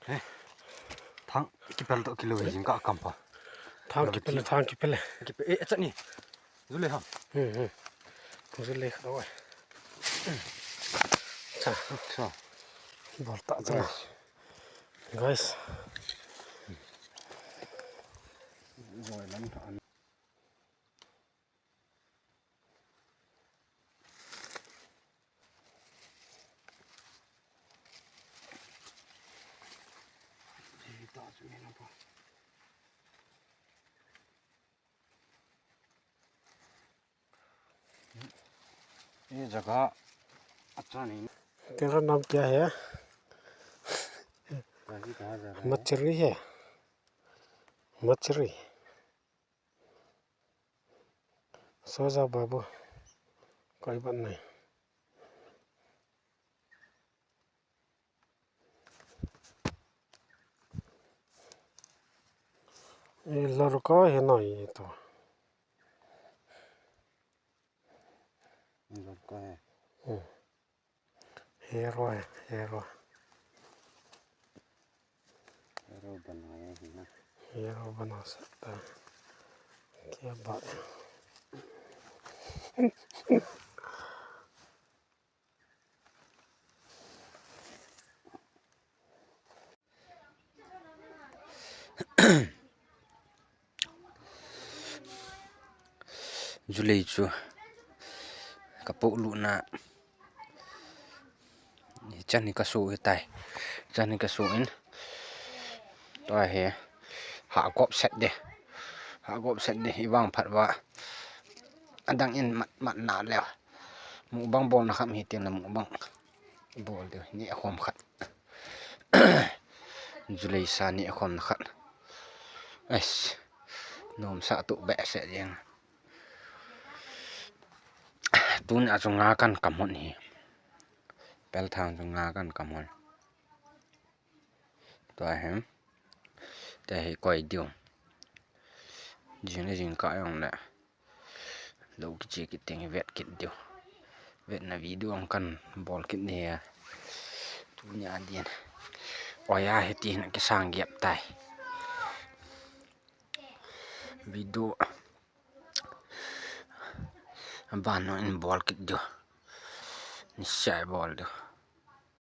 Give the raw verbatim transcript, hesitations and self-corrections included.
He. Thang kipel to kilo jing ka kam pa. Thang kipel, thang kipel. Kipel, eh, chat ni. Ju le ha. Hmm, hmm. Ju le kha wai. Cha. Cha. Bol ta cha. Guys. Guys. Bol lam ta. ये जगह अच्छा नहीं। तेरा नाम क्या है? भाई कहाँ जा रहा है? मछली है। मछली। सो जा बाबू, कोई बात नहीं। ये लड़का है ना, ये तो। लड़का है। हम्म। हीरो है, हीरो। हीरो बनाया है ना। हीरो बना सकता है। क्या बात है। Julei chu ka poh lutna chan hi ka so hi tai. Chan hi ka so in. Tua hi ha gop set de. Ha gop set de. I vang phat va. Adang in mat, mat na leo. Mukbang bol na kham hi tin la mukbang. Bol de. Ni a khom khat. Julei sa ni a khom na khat. Ais. Nom sa tu be se jeng. Tun a chu nga kan kam hon hi. Pel thang chu nga kan kam hon. Tua hem. Te hi koi diu. Jing le jing ka jong le. Lo kiche kit teng vet kit diu. Vetna video ang kan bol kit ni a. Tunia din. Oya hiti na kisang giap tai. Video. Ban no in bol kit diu. Nisai bol diu.